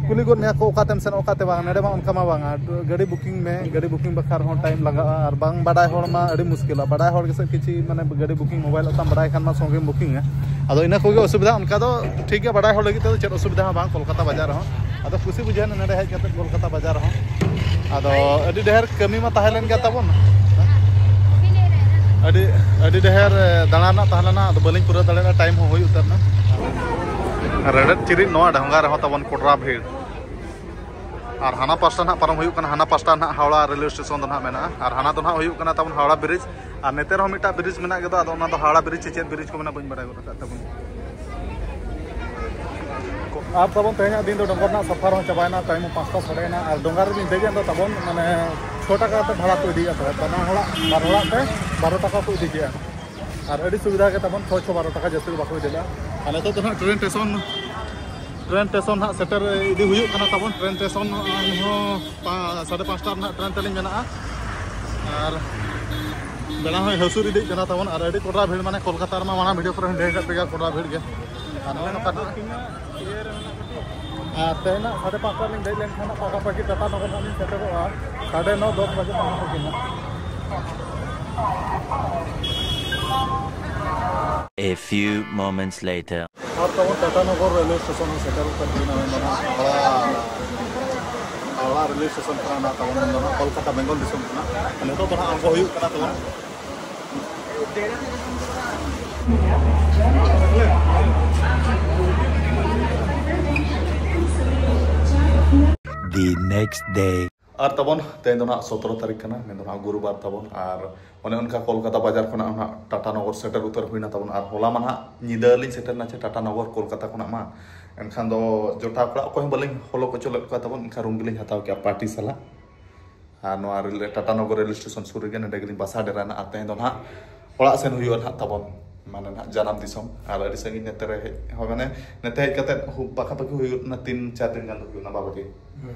ᱠᱩᱞᱤ ᱜᱚᱫ ᱢᱮᱭᱟ ᱠᱚ ᱚᱠᱟᱛᱮᱢ ᱥᱮᱱᱚᱜᱼᱟ, ᱚᱠᱟᱛᱮ ᱵᱟᱝ᱾ ᱱᱚᱰᱮ ᱢᱟ ᱚᱱᱠᱟ ᱢᱟ ᱵᱟᱝᱟ, ᱜᱟᱹᱰᱤ ᱵᱩᱠᱤᱝ ᱢᱮ, ᱜᱟᱹᱰᱤ ᱵᱩᱠᱤᱝ ᱵᱟᱠᱷᱨᱟ ᱦᱚᱸ ᱴᱟᱭᱤᱢ ᱞᱟᱜᱟᱜᱼᱟ᱾ ᱟᱨ ᱵᱟᱝ ᱵᱟᱰᱟᱭ ᱦᱚᱲ ᱢᱟ ᱟᱹᱰᱤ ᱢᱩᱥᱠᱤᱞᱟ, ᱵᱟᱰᱟᱭ ᱦᱚᱲ ᱜᱮᱥᱮ ᱠᱤᱪᱷᱤ ᱢᱟᱱᱮ ᱜᱟᱹᱰᱤ ᱵᱩᱠᱤᱝ ᱢᱳᱵᱟᱭᱤᱞ ᱚᱠᱟᱢ ᱵᱟᱰᱟᱭ ᱠᱷᱟᱱ ᱢᱟ ᱥᱚᱸᱜᱮᱢ ᱵᱩᱠᱤᱝᱟ᱾ ᱟᱫᱚ ᱤᱱᱟᱹ ᱠᱚᱜᱮ ᱚᱥᱩᱵᱤᱫᱷᱟ, ᱚᱱᱠᱟ ᱫᱚ ᱴᱷᱤᱠ ᱜᱮᱭᱟ, ᱵᱟᱰᱟᱭ ᱦᱚᱲ ᱞᱟᱹᱜᱤᱫ ᱛᱮᱫᱚ ᱪᱮᱫ ᱚᱥᱩᱵᱤᱫᱷᱟ ᱦᱚᱸ ᱵᱟᱝ ᱠᱳᱞᱠᱟᱛᱟ ᱵᱟᱡᱟᱨ ᱨᱮᱦᱚᱸ᱾ ᱟᱫᱚ ᱠᱩᱥᱤ ᱵᱩᱡᱷᱟᱹᱣ ᱮᱱᱟ ᱱᱚᱰᱮ ᱦᱮᱡ ᱠᱟᱛᱮ ᱠᱳᱞᱠᱟᱛᱟ ᱵᱟᱡᱟᱨ ᱨᱮᱦᱚᱸ᱾ ᱟᱫᱚ ᱟᱹᱰᱤ ᱰᱷᱮᱨ ᱠᱟᱹᱢᱤ ᱢᱟ ᱛᱟᱦᱮᱸ ᱞᱮᱱ ᱜᱮᱭᱟ ᱛᱟᱵᱚᱱ᱾ ᱟᱹᱰᱤ ᱟᱹᱰᱤ ᱰᱷᱮᱨ ᱫᱟᱬᱟ ᱨᱮᱱᱟᱜ ᱛᱟᱦᱮᱸ ᱞᱮᱱᱟ, ᱟᱫᱚ ᱵᱟᱹᱞᱤᱧ ᱯᱩᱨᱟᱹᱣ ᱫᱟᱲᱮᱭᱟᱫᱟ, ᱴᱟᱭᱤᱢ ᱦᱚᱸ ᱦᱩᱭ ᱩᱛᱟᱹᱨ ᱮᱱᱟ᱾ ᱨᱮᱰᱮᱫ ᱪᱤᱨᱤᱡ ᱱᱚᱣᱟ ᱰᱷᱚᱸᱜᱟ ᱨᱮᱦᱚᱸ ᱛᱟᱵᱚᱱ ᱠᱚᱰᱨᱟ ᱵᱷᱤᱲ᱾ ᱟᱨ ᱦᱟᱱᱟ ᱯᱟᱥᱴᱟ ᱱᱟᱦᱟᱜ ᱯᱟᱨᱚᱢ ᱦᱩᱭᱩᱜ ᱠᱟᱱᱟ, ᱦᱟᱱᱟ ᱯᱟᱥᱴᱟ ᱱᱟᱦᱟᱜ ᱦᱟᱣᱲᱟ ᱨᱮᱞᱣᱮ ᱥᱴᱮᱥᱚᱱ ᱫᱚ ᱱᱟᱦᱟᱜ ᱢᱮᱱᱟᱜᱼᱟ᱾ ᱟᱨ ᱦᱟᱱᱟ ᱫᱚ ᱱᱟᱦᱟᱜ ᱦᱩᱭᱩᱜ ᱠᱟᱱᱟ ᱛᱟᱵᱚᱱ ᱦᱟᱣᱲᱟ ᱵᱨᱤᱡᱽ᱾ ᱟᱨ ᱱᱮᱛᱮ ᱨᱮᱦᱚᱸ ᱢᱤᱫᱴᱟᱝ ᱵᱨᱤᱡᱽ ᱢᱮᱱᱟᱜ ᱜᱮᱫᱚ, ᱟᱫᱚ ᱚᱱᱟ ᱫᱚ ᱦᱟᱣᱲᱟ ᱵᱨᱤᱡᱽ ᱥᱮ ᱪᱮᱫ ᱵᱨᱤᱡᱽ ᱠᱚ ᱢᱮᱱᱟ ᱵᱟᱹᱧ ᱵᱟᱲᱟᱭ ᱜᱚᱫ ᱟᱠᱟᱫ ᱛᱟᱵᱚᱱᱟ᱾ ᱟᱨ ᱛᱟᱵᱚᱱ ᱛᱮᱦᱮᱧᱟᱜ ᱫᱤᱱ ᱫᱚ ᱰᱚᱸᱜᱚᱨ ᱨᱮᱱᱟᱜ ᱥᱟᱯᱷᱟ ᱨᱮᱦᱚᱸ ᱪᱟᱵᱟᱭᱮᱱᱟ, ᱴᱟᱭᱤᱢ ᱦᱚᱸ ᱯᱟᱸᱪᱴᱟ ᱥᱟᱰᱮᱭᱮᱱᱟ᱾ ᱟᱨ ᱰᱚᱸᱜᱟ ᱨᱮᱞᱤᱧ ᱫᱮᱡ ᱮᱱ ᱫᱚ ᱛᱟᱵᱚᱱ ᱢᱟᱱᱮ ᱪᱷᱚ ᱴᱟᱠᱟ ᱠᱟᱛᱮ ᱵᱷᱟᱲᱟ ᱠᱚ ᱤᱫᱤᱭᱮᱫ ᱛᱟᱦᱮᱸᱫ, ᱵᱟᱱᱟ ᱦᱚᱲᱟᱜ ᱵᱟᱨ ᱦᱚᱲᱟᱜ ᱛᱮ ᱵᱟᱨᱚ ᱴᱟᱠᱟ ᱠᱚ ᱤᱫᱤ ᱠᱮᱫᱼᱟ᱾ ᱟᱨ ᱟᱹᱰᱤ ᱥᱩᱵᱤᱫᱷᱟ ᱜᱮ ᱛᱟᱵᱚᱱ, ᱪᱷᱚ ᱪᱷᱚ ᱵᱟᱨᱚ ᱴᱟᱠᱟ ᱡᱟᱹᱥᱛᱤ ᱫᱚ ᱵᱟᱠᱚ ᱤᱫᱤ ᱞᱮᱫᱼᱟ᱾ ᱟᱨ ᱱᱤᱛᱚᱜ ᱫᱚ ᱱᱟᱦᱟᱜ ᱴᱨᱮᱱ ᱥᱴᱮᱥᱚᱱ ᱴᱨᱮᱱ ᱥᱴᱮᱥᱚᱱ ᱦᱟᱸᱜ ᱥᱮᱴᱮᱨ ᱤᱫᱤ ᱦᱩᱭᱩᱜ ᱠᱟᱱᱟ ᱛᱟᱵᱚᱱ᱾ ᱴᱨᱮᱱ ᱥᱴᱮᱥᱚᱱ ᱦᱚᱸ ᱯᱟ- ᱥᱟᱲᱮ ᱯᱟᱸᱪᱴᱟ ᱨᱮᱱᱟᱜ ᱴᱨᱮᱱ ᱛᱟᱹᱞᱤᱧ ᱢᱮᱱᱟᱜᱼᱟ᱾ ᱟᱨ ᱵᱮᱲᱟ ᱦᱚᱸᱭ ᱦᱟᱹᱥᱩᱨ ᱤᱫᱤᱜ ᱠᱟᱱᱟ ᱛᱟᱵᱚᱱ᱾ ᱟᱨ ᱟᱹᱰᱤ ᱠᱚᱰᱨᱟ ᱵᱷᱤᱲ, ᱢᱟᱱᱮ ᱠᱳᱞᱠᱟᱛᱟ ᱨᱮᱢᱟ ᱢᱟᱲᱟᱝ ᱵᱷᱤᱰᱤᱭᱳ ᱠᱚᱨᱮ ᱦᱚᱸ ᱞᱟᱹᱭ ᱟᱠᱟᱫ ᱯᱮ ᱜᱮᱭᱟ, ᱠᱚᱰᱨᱟ ᱵᱷᱤᱲ ᱜᱮ᱾ ᱟᱨ ᱱᱚᱜᱼᱚᱭ ᱱᱚᱝᱠᱟ ᱱᱟᱜ ᱟᱨ ᱛᱮᱦᱮᱧ ᱥᱟᱲᱮ ᱯᱟᱸᱪᱴᱟ ᱨᱮᱞᱤᱧ ᱫᱮᱡ ᱞᱮᱱᱠᱷᱟᱱ ᱯᱟᱠᱟ ᱯᱟᱠᱤ ᱴᱟᱴᱟ ᱱᱚᱜᱚᱨ ᱱᱟᱜ ᱞᱤᱧ ᱥᱮᱴᱮᱨᱚᱜᱼᱟ ᱥᱟᱲᱮ ᱱᱚ ᱫᱚᱥ ᱵᱟᱡᱮ ᱯᱟᱠᱟ ᱯᱟᱠᱤ ᱱᱟᱜ᱾ A few moments later. ᱟᱨ ᱛᱟᱵᱚᱱ ᱴᱟᱴᱟ ᱱᱚᱜᱚᱨ ᱨᱮᱞᱣᱮ ᱥᱴᱮᱥᱚᱱ ᱦᱚᱸ ᱥᱮᱴᱮᱨ ᱩᱛᱟᱹᱨ ᱦᱩᱭᱱᱟ᱾ ᱢᱮᱱᱫᱚ ᱱᱟᱦᱟᱜ ᱦᱟᱣᱲᱟ, ᱦᱟᱣᱲᱟ ᱨᱮᱞᱣᱮ ᱥᱴᱮᱥᱚᱱ ᱠᱟᱱᱟ ᱱᱟᱦᱟᱜ ᱛᱟᱵᱚᱱ, ᱢᱮᱱᱫᱚ ᱱᱟᱦᱟᱜ ᱠᱳᱞᱠᱟᱛᱟ ᱵᱮᱝᱜᱚᱞ ᱫᱤᱥᱚᱢ ᱠᱟᱱᱟ᱾ ᱱᱤᱛᱚᱜ ᱫᱚ ᱱᱟᱦᱟᱜ ᱟᱬᱜᱚ ᱦᱩᱭᱩᱜ ᱠᱟᱱᱟ ᱛᱟᱵᱚᱱ᱾ The next day. ᱟᱨ ᱛᱟᱵᱚᱱ ᱛᱮᱦᱮᱧ ᱫᱚ ᱱᱟᱦᱟᱜ ᱥᱚᱛᱨᱚ ᱛᱟᱹᱨᱤᱠᱷ ᱠᱟᱱᱟ, ᱢᱮᱱᱫᱚ ᱱᱟᱦᱟᱜ ᱜᱩᱨᱩᱵᱟᱨ ᱛᱟᱵᱚᱱ᱾ ᱟᱨ ᱚᱱᱮ ᱚᱱᱠᱟ ᱠᱳᱞᱠᱟᱛᱟ ᱵᱟᱡᱟᱨ ᱠᱷᱚᱱᱟᱜ ᱱᱟᱦᱟᱜ ᱴᱟᱴᱟ ᱱᱚᱜᱚᱨ ᱥᱮᱴᱮᱨ ᱩᱛᱟᱹᱨ ᱦᱩᱭᱱᱟ ᱛᱟᱵᱚᱱ᱾ ᱟᱨ ᱦᱚᱞᱟ ᱢᱟ ᱱᱟᱦᱟᱜ ᱧᱤᱫᱟᱹ ᱞᱤᱧ ᱥᱮᱴᱮᱨ ᱮᱱᱟ ᱪᱮ ᱴᱟᱴᱟ ᱱᱚᱜᱚᱨ ᱠᱳᱞᱠᱟᱛᱟ ᱠᱷᱚᱱᱟᱜ ᱢᱟ᱾ ᱮᱱᱠᱷᱟᱱ ᱫᱚ ᱡᱚᱴᱟᱣ ᱠᱚᱲᱟ ᱚᱠᱚᱭ ᱦᱚᱸ ᱵᱟᱹᱞᱤᱧ ᱯᱷᱚᱞᱳ ᱦᱚᱪᱚ ᱞᱮᱫ ᱠᱚᱣᱟ ᱛᱟᱵᱚᱱ, ᱮᱱᱠᱷᱟᱱ ᱨᱩᱢ ᱜᱮᱞᱤᱧ ᱦᱟᱛᱟᱣ ᱠᱮᱜᱼᱟ ᱯᱟᱨᱴᱤ ᱥᱟᱞᱟᱜ᱾ ᱟᱨ ᱱᱚᱣᱟ ᱨᱮᱞ-, ᱴᱟᱴᱟ ᱱᱚᱜᱚᱨ ᱨᱮᱞ ᱥᱴᱮᱥᱚᱱ ᱥᱩᱨ ᱨᱮᱜᱮ ᱱᱚᱰᱮ ᱜᱮᱞᱤᱧ ᱵᱟᱥᱟ ᱰᱮᱨᱟᱭᱮᱱᱟ᱾ ᱟᱨ ᱛᱮᱦᱮᱧ ᱫᱚ ᱱᱟᱦᱟᱜ ᱚᱲᱟᱜ ᱥᱮᱱ ᱦᱩᱭᱩᱜᱼᱟ ᱱᱟᱦᱟᱜ ᱛᱟᱵᱚᱱ, ᱢᱟᱱᱮ ᱱᱟᱦᱟᱜ ᱡᱟᱱᱟᱢ ᱫᱤᱥᱚᱢ᱾ ᱟᱨ ᱟᱹᱰᱤ ᱥᱟᱺᱜᱤᱧ ᱱᱮᱛᱮ ᱨᱮ ᱦᱮᱡ ᱦᱚᱸ, ᱢᱟᱱᱮ ᱱᱮᱛᱮ ᱦᱮᱡ ᱠᱟᱛᱮᱫ ᱦᱩ-, ᱯᱟᱠᱟ ᱯᱟᱠᱤ ᱦᱩᱭᱩᱜ ᱠᱟᱱᱟ ᱛᱤᱱ ᱪᱟᱨ ᱫᱤᱱ ᱜᱟᱱ ᱫᱚ ᱦᱩᱭᱩᱜ ᱠᱟᱱᱟ ᱵᱟᱵᱟ ᱴᱷᱮᱱ᱾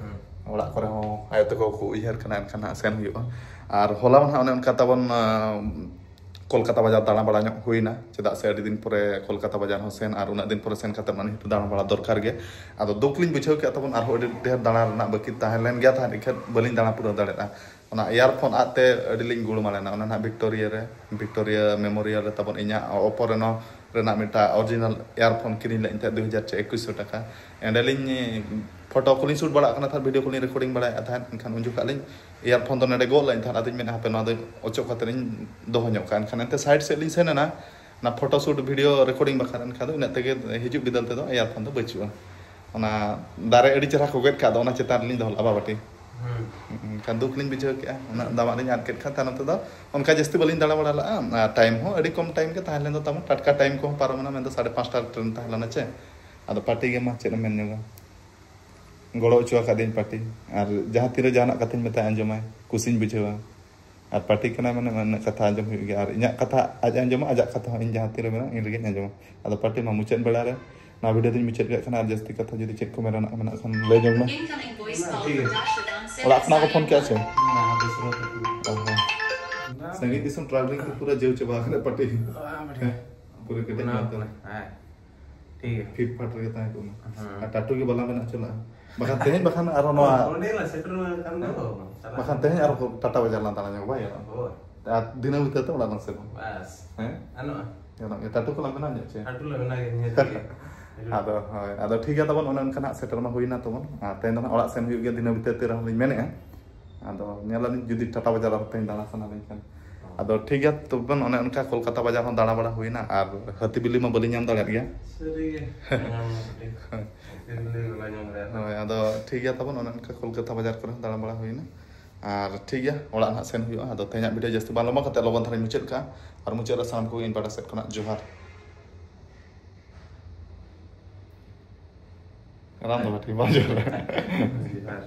ᱚᱲᱟᱜ ᱠᱚᱨᱮ ᱦᱚᱸ ᱟᱭᱳ ᱛᱟᱠᱚ ᱠᱚ ᱩᱭᱦᱟᱹᱨ ᱠᱟᱱᱟ, ᱮᱱᱠᱷᱟᱱ ᱦᱟᱸᱜ ᱥᱮᱱ ᱦᱩᱭᱩᱜᱼᱟ᱾ ᱟᱨ ᱦᱚᱞᱟ ᱢᱟ ᱱᱟᱦᱟᱜ ᱚᱱᱮ ᱚᱱᱠᱟ ᱛᱟᱵᱚᱱ, ᱟᱸ, ᱠᱳᱞᱠᱟᱛᱟ ᱵᱟᱡᱟᱨ ᱫᱟᱬᱟ ᱵᱟᱲᱟ ᱧᱚᱜ ᱦᱩᱭᱱᱟ, ᱪᱮᱫᱟᱜ ᱥᱮ ᱟᱹᱰᱤ ᱫᱤᱱ ᱯᱚᱨᱮ ᱠᱳᱞᱠᱟᱛᱟ ᱵᱟᱡᱟᱨ ᱦᱚᱸ ᱥᱮᱱ ᱟᱨ ᱩᱱᱟᱹᱜ ᱫᱤᱱ ᱯᱚᱨᱮ ᱥᱮᱱ ᱠᱟᱛᱮᱫ ᱢᱟ ᱱᱤᱦᱟᱹᱛ ᱫᱟᱬᱟ ᱵᱟᱲᱟ ᱫᱚᱨᱠᱟᱨ ᱜᱮ᱾ ᱟᱫᱚ ᱫᱩᱠ ᱞᱤᱧ ᱵᱩᱡᱷᱟᱹᱣ ᱠᱮᱫᱼᱟ ᱛᱟᱵᱚᱱ, ᱟᱨᱦᱚᱸ ᱟᱹᱰᱤ ᱰᱷᱮᱨ ᱫᱟᱬᱟ ᱨᱮᱱᱟᱜ ᱵᱟᱹᱠᱤ ᱛᱟᱦᱮᱸ ᱞᱮᱱ ᱜᱮᱭᱟ ᱛᱟᱦᱮᱸᱫ, ᱤᱠᱷᱟᱹᱱ ᱵᱟᱹᱞᱤᱧ ᱫᱟᱬᱟ ᱯᱩᱨᱟᱹᱣ ᱫᱟᱲᱮᱭᱟᱜᱼᱟ᱾ ᱚᱱᱟ ᱮᱭᱟᱨᱯᱷᱳᱱ ᱟᱫ ᱛᱮ ᱟᱹᱰᱤ ᱞᱤᱧ ᱜᱩᱲᱢᱟ ᱞᱮᱱᱟ᱾ ᱚᱱᱟ ᱱᱟᱦᱟᱜ ᱵᱷᱤᱠᱴᱳᱨᱤᱭᱟ ᱨᱮ, ᱵᱷᱤᱠᱴᱳᱨᱤᱭᱟ ᱢᱮᱢᱳᱨᱤᱭᱟᱞ ᱨᱮ ᱛᱟᱵᱚᱱ ᱤᱧᱟᱹᱜ ᱚᱯᱳ ᱨᱮᱱᱚ ᱨᱮᱱᱟᱜ ᱢᱤᱫᱴᱟᱝ ᱚᱨᱤᱡᱤᱱᱟᱞ ᱤᱭᱟᱨᱯᱷᱳᱱ ᱠᱤᱨᱤᱧ ᱞᱮᱫ ᱛᱟᱦᱮᱸᱫ ᱫᱩ ᱦᱟᱡᱟᱨ ᱪᱮ ᱮᱠᱩᱥᱥᱚ ᱴᱟᱠᱟ᱾ ᱮᱸᱰᱮᱞᱤᱧ ᱯᱷᱳᱴᱳ ᱠᱚᱞᱤᱧ ᱥᱩᱴ ᱵᱟᱲᱟᱜ ᱠᱟᱱᱟ ᱛᱟᱦᱮᱸᱫ, ᱵᱷᱤᱰᱤᱭᱳ ᱠᱚᱞᱤᱧ ᱨᱮᱠᱚᱨᱰᱤᱝ ᱵᱟᱲᱟᱭᱮᱫ ᱛᱟᱦᱮᱸᱫ᱾ ᱮᱱᱠᱷᱟᱱ ᱩᱱ ᱡᱚᱠᱷᱟᱜ ᱞᱤᱧ ᱤᱭᱟᱨᱯᱷᱳᱱ ᱫᱚ ᱱᱚᱰᱮ ᱜᱚᱜ ᱞᱮᱫ ᱛᱟᱦᱮᱸᱫ᱾ ᱟᱫᱚᱧ ᱢᱮᱱᱟ, ᱦᱟᱯᱮ ᱱᱚᱣᱟ ᱫᱚ ᱚᱪᱚᱜ ᱠᱟᱛᱮ ᱤᱧ ᱫᱚᱦᱚ ᱧᱚᱜ ᱠᱟᱜᱼᱟ᱾ ᱮᱱᱠᱷᱟᱱ ᱮᱱᱛᱮ ᱥᱟᱭᱤᱰ ᱥᱮᱫ ᱞᱤᱧ ᱥᱮᱱ ᱮᱱᱟ, ᱚᱱᱟ ᱯᱷᱳᱴᱳ ᱥᱩᱴ ᱵᱷᱤᱰᱤᱭᱳ ᱨᱮᱠᱚᱨᱰᱤᱝ ᱵᱟᱠᱷᱨᱟ᱾ ᱮᱱᱠᱷᱟᱱ ᱫᱚ ᱤᱱᱟᱹᱜ ᱛᱮᱜᱮ ᱦᱤᱡᱩᱜ ᱵᱤᱫᱟᱹᱞ ᱛᱮᱫᱚ ᱤᱭᱟᱨᱯᱷᱳᱱ ᱫᱚ ᱵᱟᱹᱪᱩᱜᱼᱟ᱾ ᱚᱱᱟ ᱫᱟᱨᱮ ᱟᱹᱰᱤ ᱪᱮᱦᱨᱟ ᱠᱚ ᱜᱮᱫ ᱠᱟᱜ ᱫᱚ, ᱚᱱᱟ ᱪᱮᱛᱟᱱ ᱨᱮᱞᱤᱧ ᱫᱚᱦᱚ ᱞᱮᱫᱼᱟ, ᱵᱟᱵᱟᱴᱤ᱾ ᱦᱩᱸ᱾ ᱮᱱᱠᱷᱟᱱ ᱫᱩᱠ ᱞᱤᱧ ᱵᱩᱡᱷᱟᱹᱣ ᱠᱮᱫᱼᱟ, ᱩᱱᱟᱹᱜ ᱫᱟᱢᱟᱜ ᱞᱤᱧ ᱟᱫ ᱠᱮᱫ ᱠᱷᱟᱱ᱾ ᱛᱟᱭᱱᱚᱢ ᱛᱮᱫᱚ ᱚᱱᱠᱟ ᱡᱟᱹᱥᱛᱤ ᱵᱟᱹᱞᱤᱧ ᱫᱟᱬᱟ ᱵᱟᱲᱟ ᱞᱮᱫᱼᱟ᱾ ᱟᱨ ᱴᱟᱭᱤᱢ ᱦᱚᱸ ᱟᱹᱰᱤ ᱠᱚᱢ ᱴᱟᱭᱤᱢ ᱜᱮ ᱛᱟᱦᱮᱸ ᱞᱮᱱ ᱫᱚ ᱛᱟᱢᱟ, ᱴᱟᱴᱠᱟ ᱴᱟᱭᱤᱢ ᱠᱚᱦᱚᱸ ᱯᱟᱨᱚᱢ ᱮᱱᱟ, ᱢᱮᱱᱫᱚ ᱥᱟᱲᱮ ᱯᱟᱸᱪᱴᱟ ᱨᱮ ᱴᱨᱮᱱ ᱛᱟᱦᱮᱸ ᱞᱮᱱᱟ ᱪᱮ᱾ ᱟᱫᱚ ᱯᱟᱴᱤ ᱜᱮ ᱢᱟ ᱪᱮᱫ ᱮᱢ ᱢᱮᱱ ᱧᱚᱜᱟ, ᱜᱚᱲᱚ ᱦᱚᱪᱚ ᱟᱠᱟᱫᱤᱧ ᱯᱟᱴᱤ᱾ ᱟᱨ ᱡᱟᱦᱟᱸ ᱛᱤᱨᱮ ᱡᱟᱦᱟᱱᱟᱜ ᱠᱟᱛᱷᱟᱧ ᱢᱮᱛᱟᱭᱟ ᱟᱸᱡᱚᱢᱟᱭ, ᱠᱩᱥᱤᱧ ᱵᱩᱡᱷᱟᱹᱣᱟ᱾ ᱟᱨ ᱯᱟᱴᱤ ᱠᱟᱱᱟᱭ ᱢᱟᱱᱮ ᱩᱱᱟᱹᱜ ᱠᱟᱛᱷᱟ ᱟᱸᱡᱚᱢ ᱦᱩᱭᱩᱜ ᱜᱮᱭᱟ᱾ ᱟᱨ ᱤᱧᱟᱹᱜ ᱠᱟᱛᱷᱟ ᱟᱡ ᱮ ᱟᱸᱡᱚᱢᱟ, ᱟᱡᱟᱜ ᱠᱟᱛᱷᱟ ᱦᱚᱸ ᱤᱧ ᱡᱟᱦᱟᱸ ᱛᱤᱨᱮ ᱢᱮᱱᱟ ᱤᱧ ᱨᱮᱜᱮᱧ ᱟᱸᱡᱚᱢᱟ᱾ ᱟᱫᱚ ᱯᱟᱴᱤ ᱢᱟ ᱢᱩᱪᱟᱹᱫ ᱵᱮᱲᱟ ᱨᱮ ᱱᱚᱣᱟ ᱵᱷᱤᱰᱤᱭᱳ ᱫᱚᱧ ᱢᱩᱪᱟᱹᱫ ᱠᱟᱜ ᱠᱟᱱᱟ᱾ ᱟᱨ ᱡᱟᱹᱥᱛᱤ ᱠᱟᱛᱷᱟ ᱡᱩᱫᱤ ᱪᱮᱫ ᱠᱚ ᱢᱮᱱ ᱨᱮᱱᱟᱜ ᱢᱮᱱᱟᱜ ᱠᱷᱟᱱ ᱞᱟᱹᱭ ᱧᱚᱜ ᱢᱮ᱾ ᱴᱷᱤᱠ ᱜᱮᱭᱟ᱾ ᱚᱲᱟᱜ ᱠᱷᱚᱱᱟᱜ ᱠᱚ ᱯᱷᱳᱱ ᱠᱮᱜᱼᱟ ᱥᱮ? ᱚ ᱦᱚᱸ᱾ ᱥᱟᱺᱜᱤᱧ ᱫᱤᱥᱚᱢ ᱴᱨᱟᱵᱷᱮᱞᱤᱝ ᱛᱮ ᱯᱩᱨᱟᱹ ᱡᱟᱹᱣ ᱪᱟᱵᱟ ᱟᱠᱟᱱᱟ ᱯᱟᱴᱤ᱾ ᱯᱩᱨᱟᱹ ᱠᱮᱴᱮᱡ ᱚᱱᱟ ᱢᱮᱱᱟᱜ ᱛᱟᱢᱟ᱾ ᱦᱮᱸ᱾ ᱴᱷᱤᱠ ᱜᱮᱭᱟ᱾ ᱯᱷᱤᱴ ᱯᱷᱟᱴ ᱨᱮᱜᱮ ᱛᱟᱦᱮᱸ ᱠᱚᱜ ᱢᱮ᱾ ᱦᱮᱸ᱾ ᱟᱨ ᱴᱟᱴᱩ ᱜᱮ ᱵᱟᱞᱟᱝ ᱵᱮᱱᱟᱣ ᱦᱚᱪᱚ ᱞᱟᱜᱼᱟ᱾ ᱵᱟᱠᱷᱟᱱ ᱛᱮᱦᱮᱧ, ᱵᱟᱠᱷᱟᱱ ᱟᱨᱦᱚᱸ ᱱᱚᱣᱟ, ᱚᱸᱰᱮ ᱞᱮ ᱥᱮᱴᱮᱨ ᱞᱮᱱᱠᱷᱟᱱ ᱫᱚ ᱪᱟᱞᱟᱜ ᱵᱟᱠᱷᱟᱱ ᱛᱮᱦᱮᱧ ᱟᱨᱦᱚᱸ ᱴᱟᱴᱟ ᱵᱟᱡᱟᱨ ᱞᱟᱝ ᱫᱟᱬᱟ ᱧᱚᱜ, ᱵᱟᱭ ᱜᱟᱱᱚᱜᱼᱟ? ᱦᱳᱭ᱾ ᱟᱨ ᱫᱤᱱᱟᱹᱢ ᱵᱷᱤᱛᱟᱹᱨ ᱛᱮ ᱚᱲᱟᱜ ᱞᱟᱝ ᱥᱮᱱᱚᱜᱼᱟ᱾ ᱵᱟᱥ᱾ ᱦᱮᱸ? ᱜᱟᱱᱚᱜᱼᱟ᱾ ᱜᱟᱱᱚᱜ ᱜᱮᱭᱟ᱾ ᱴᱟᱴᱩ ᱠᱚᱞᱟᱝ ᱵᱮᱱᱟᱣ ᱧᱚᱜ ᱪᱮ? ᱴᱟᱴᱩ ᱞᱮ ᱵᱮᱱᱟᱣ ᱜᱮᱭᱟ, ᱱᱤᱦᱟᱹᱛ ᱜᱮ᱾ ᱟᱫᱚ, ᱦᱳᱭ, ᱟᱫᱚ ᱴᱷᱤᱠ ᱜᱮᱭᱟ ᱛᱟᱵᱚᱱ, ᱚᱱᱮ ᱚᱱᱠᱟ ᱱᱟᱜ ᱥᱮᱴᱮᱨ ᱢᱟ ᱦᱩᱭᱱᱟ ᱛᱟᱵᱚᱱ᱾ ᱟᱨ ᱛᱮᱦᱮᱧ ᱫᱚ ᱱᱟᱜ ᱚᱲᱟᱜ ᱥᱮᱱ ᱦᱩᱭᱩᱜ ᱜᱮᱭᱟ ᱫᱤᱱᱟᱹᱢ ᱵᱷᱤᱛᱟᱹᱨ ᱛᱮ ᱨᱮᱦᱚᱸ ᱞᱤᱧ ᱢᱮᱱᱮᱫᱼᱟ᱾ ᱟᱫᱚ ᱧᱮᱞᱟᱞᱤᱧ ᱡᱩᱫᱤ ᱴᱟᱴᱟ ᱵᱟᱡᱟᱨ ᱟᱨᱦᱚᱸ ᱛᱮᱦᱮᱧ ᱫᱟᱬᱟ ᱥᱟᱱᱟ ᱞᱤᱧ ᱠᱷᱟᱱ᱾ ᱟᱫᱚ ᱴᱷᱤᱠ ᱜᱮᱭᱟ ᱛᱚᱵᱮ, ᱚᱱᱮ ᱚᱱᱠᱟ ᱠᱳᱞᱠᱟᱛᱟ ᱵᱟᱡᱟᱨ ᱦᱚᱸ ᱫᱟᱬᱟ ᱵᱟᱲᱟ ᱦᱩᱭᱱᱟ᱾ ᱟᱨ ᱦᱟᱹᱛᱤ ᱵᱤᱞᱤ ᱢᱟ ᱵᱟᱹᱞᱤᱧ ᱧᱟᱢ ᱫᱟᱲᱮᱭᱟᱜ ᱜᱮᱭᱟ᱾ ᱥᱟᱹᱨᱤ ᱜᱮ᱾ ᱧᱟᱢ ᱠᱟᱹᱴᱤᱡ᱾ ᱦᱟᱹᱛᱤ ᱵᱤᱞᱤ ᱵᱟᱞᱟ ᱧᱟᱢ ᱨᱮᱭᱟᱜ᱾ ᱦᱳᱭ, ᱟᱫᱚ ᱴᱷᱤᱠ ᱜᱮᱭᱟ ᱛᱟᱵᱚᱱ, ᱚᱱᱮ ᱚᱱᱠᱟ ᱠᱳᱞᱠᱟᱛᱟ ᱵᱟᱡᱟᱨ ᱠᱚᱨᱮ ᱦᱚᱸ ᱫᱟᱬᱟ ᱵᱟᱲᱟ ᱦᱩᱭᱱᱟ᱾ ᱟᱨ ᱴᱷᱤᱠ ᱜᱮᱭᱟ, ᱚᱲᱟᱜ ᱱᱟᱦᱟᱜ ᱥᱮᱱ ᱦᱩᱭᱩᱜᱼᱟ᱾ ᱟᱫᱚ ᱛᱮᱦᱮᱧᱟᱜ ᱵᱷᱤᱰᱤᱭᱳ ᱡᱟᱹᱥᱛᱤ ᱵᱟᱝ ᱞᱚᱢᱵᱟ ᱠᱟᱛᱮ ᱞᱚᱜᱚᱱ ᱫᱷᱟᱨᱟᱧ ᱢᱩᱪᱟᱹᱫ ᱠᱟᱜᱼᱟ᱾ ᱟᱨ ᱢᱩᱪᱟᱹᱫ ᱨᱮ ᱥᱟᱱᱟᱢ ᱠᱚᱜᱮ ᱤᱧ ᱯᱟᱦᱴᱟ ᱥᱮᱫ ᱠᱷᱚᱱᱟᱜ ᱡᱚᱦᱟᱨ᱾ ᱨᱟᱢ ᱫᱚ ᱵᱟᱴᱷᱤ ᱵᱟᱝ ᱡᱚᱦᱟᱨ᱾ ᱡᱚᱦᱟᱨ᱾